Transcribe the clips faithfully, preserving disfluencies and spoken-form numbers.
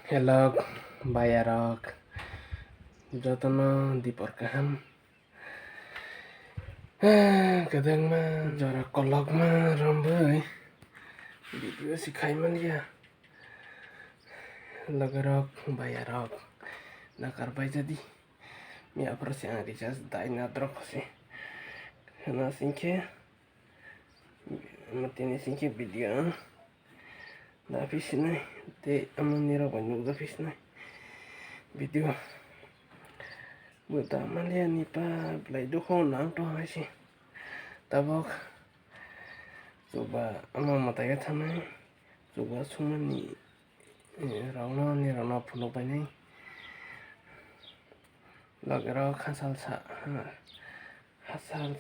Hello, bayarok. Jotono dipor kaham. Kwdwngma, jora kolokma, romwi. Video si khai manliya. Logerok, bayarok. Nakar bai jadi. Miya phoro si ang recharge dai nadrok si. Hwna singkhe. Omo tini singkhe video ang daphi sinai tei omo nirok bai nukjakphi sinai video. Bo ta manliya ni pa belai dukho nang tong hai se. Tabok chuba omo mwtai o thangnai chuba sumani rokno nirokno phunuk painai. Logerok hachal sa, hachal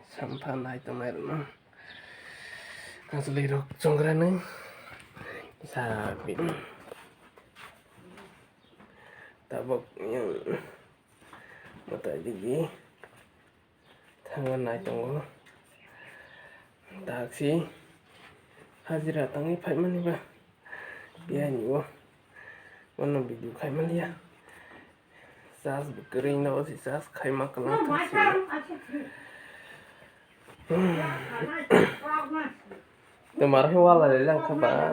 sampha nai tongnai rokno. Hachwlwi rok chongrani sa bini. Tabok yang mwtai digi thangna nai tongo. Taksi hajira tangwi phaimani ba. Biyani o. Bono video khai manliya. Charge bo kwrwi no, o si charge khai ma kwlwng thang si. Tomar khe wala le lang kha ba.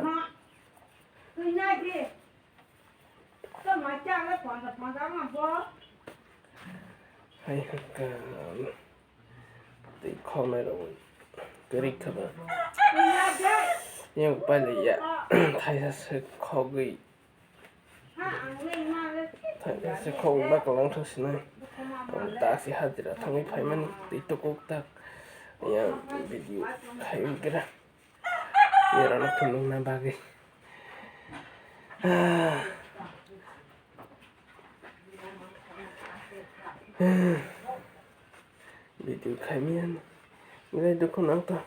Hai hakam. Tei khonai rok kwrwi kha ba. Yang pailaiya. Thaisa se khogwi. Thaisa se khogwi ba kwlwng thang sinai. Taksi hajira thangwi phaimani tei tukuk tak. Yang video khai wngkhe ra. Nirokno phunukna bagwi. Video khaimani. Belai dukhu nang to.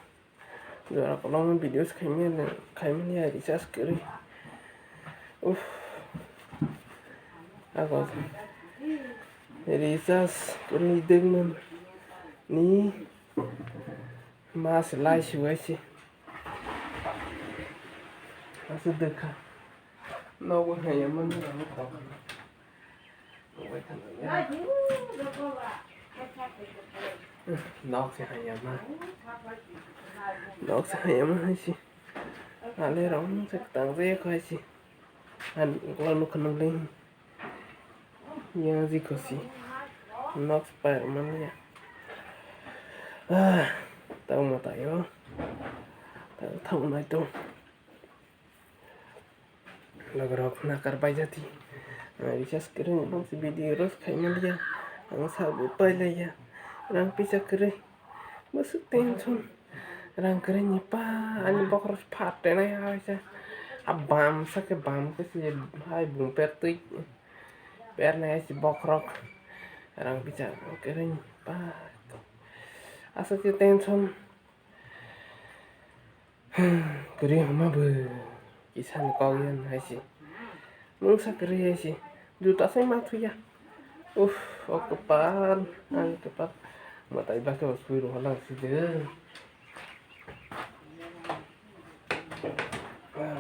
Jora kwbangma videos khaimani, khaimani ya recharge kwrwi. Uff. Ago. Recharge kwrwi dengmani. Ma se lai si wai se. Aswk dwkha. Nogo haya mani rok tong. Nok se haya ma. Nok se haya ma hai se. Ale rong se tang je khai se. An ulo nukha nang le. Yang ji kosi. Nok spire man ya. Ah, tau ma tayo. Tau tau nai tong. Logerok nakar bai jadi. Recharge kwrwi ni bangsi video rok khai manliya. Ang sabo pailaiya. Rang pisa kwrwi. Bwswk tension. Rang kwrwi ni pa ani bokhorok phat tenai hai se. A bam sa khe bam khe se hai bumper twi. Pernai hai se bokhorok. Rang pisa kwrwi ni pa. Aswk khe tension. Kwrwi hwnma bo kisani kok yan hai se. Mungsa kwrwi hai se. Juta sai ma thuya. Uff, o kwpal, ani kwpal. Mwtai bakhe bo sui rwha lang si de. Ah,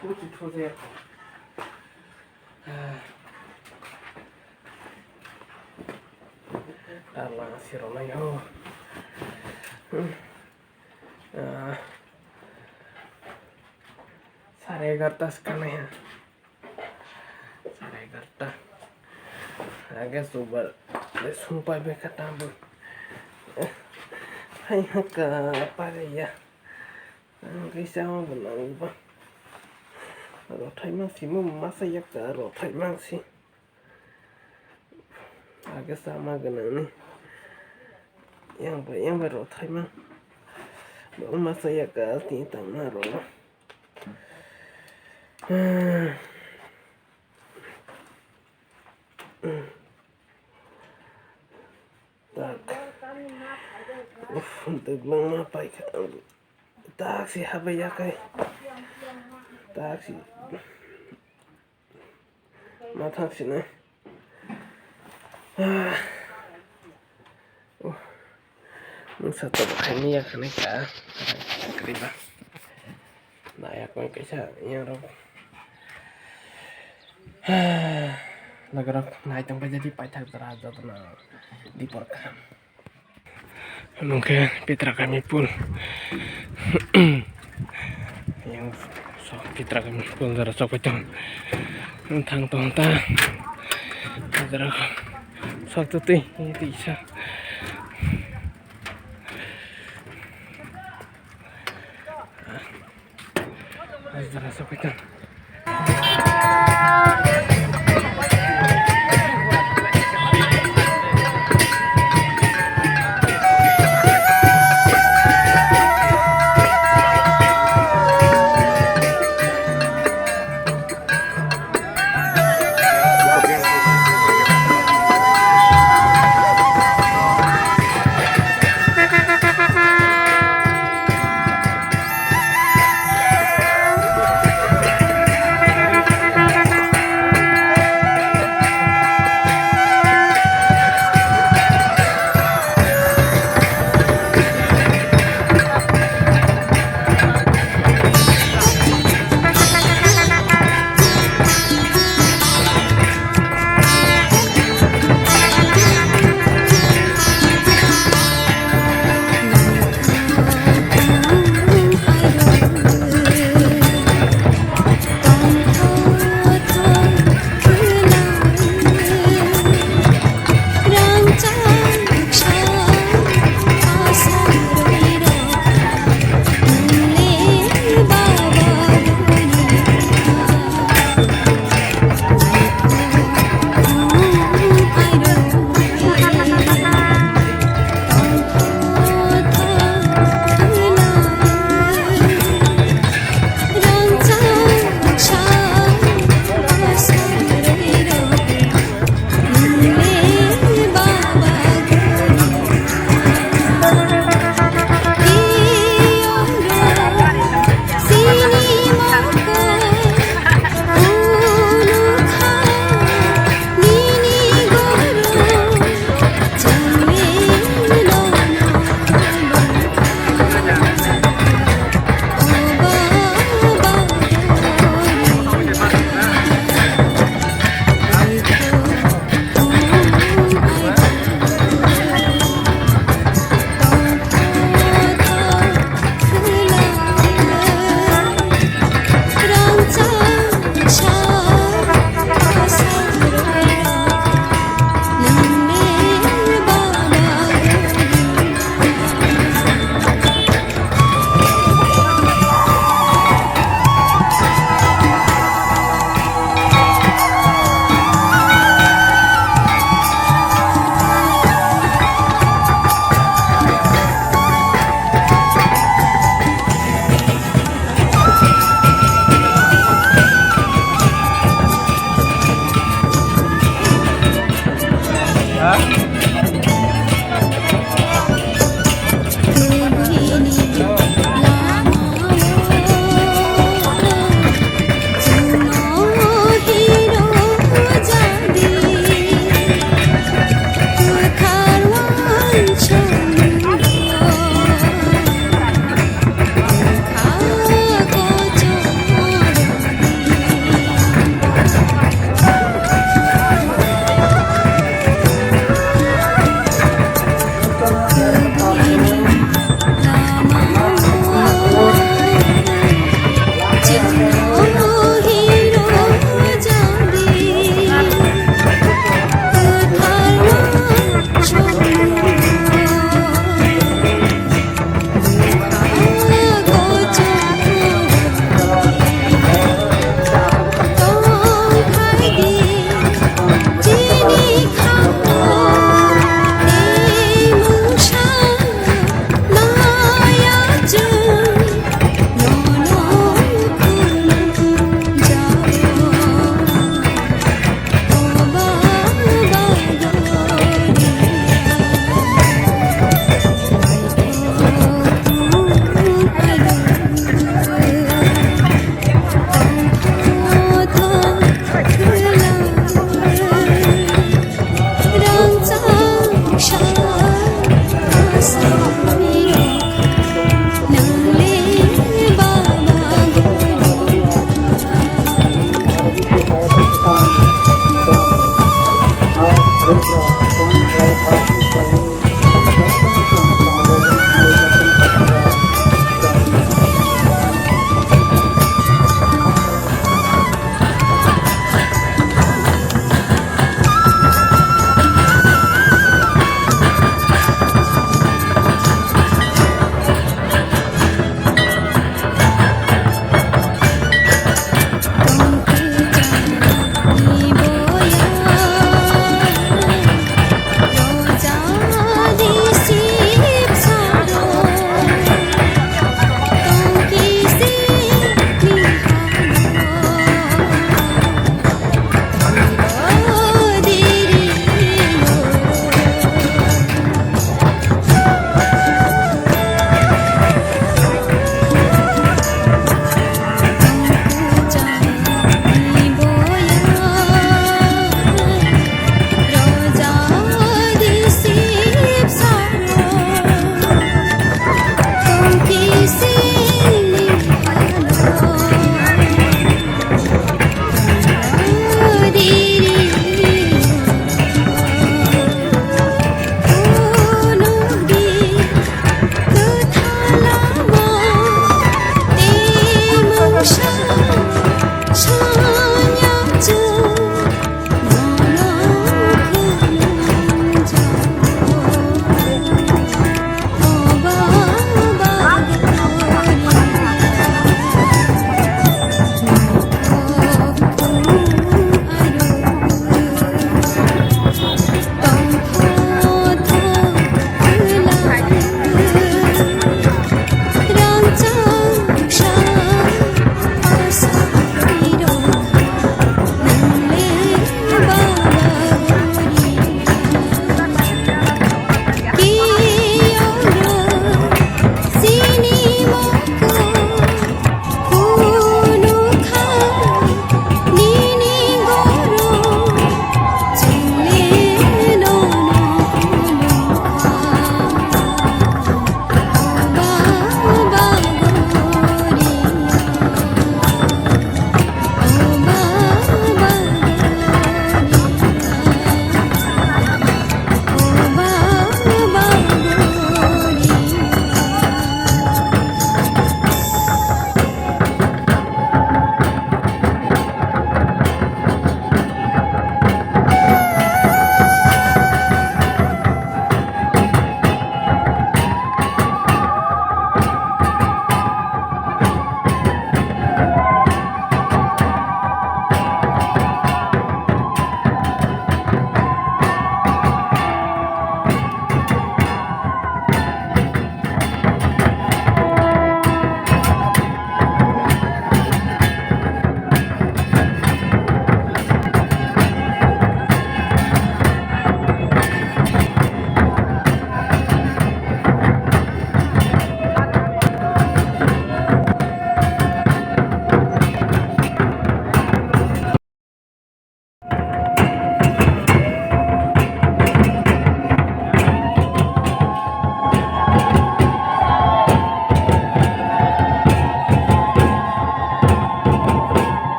kuchi thuje. Ah. Arlang si rwnai ho. Hmm. Ah, sare egarta swkang nai ha. Sare egarta. Age subar le sung pai bai kha tabuk. Hai ha ka pare ya. Ang kaisa o bo nang ba. Rothai mang si mo masa yak ka rothai mang si. Age sama gwnangni. Yang bai, yang bai rw thaima. Bo masa ya ka tini tangma rw. Tak. Uff, dwglangma paikha. Tak si habai ya kai. Tak si. Ma thang sini. Ah. Oh. Mungsa to hai ni ya khani ka. Kriba. Na ya koi kaisa yang rok. Logerok nai tong pai jadi paithak jora jotono dipor kaham. Omo khe Pitra kami pool. Yang sok Pitra kami pool jora sok pai tong. Thang tong ta. Jora sok tu twi, twi sa. Jora sok pai tong.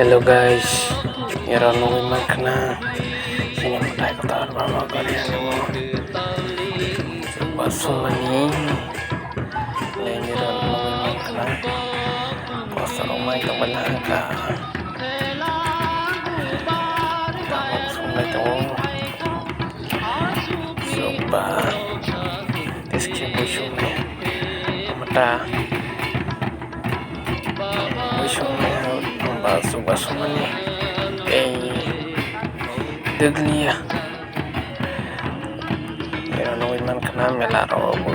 Hello guys, ero nugwi mankha na chini mwtai kwtal Baba Gari ani o basumani le ero nugwi mankha na poster rok mai tongmani hakha. Tabuk sumlai tongo. Chuba. Teskhe buisumni mata. Buisumni ba chuba sumani tei dwgliya. Ero nugwi mankha na mela rok bo.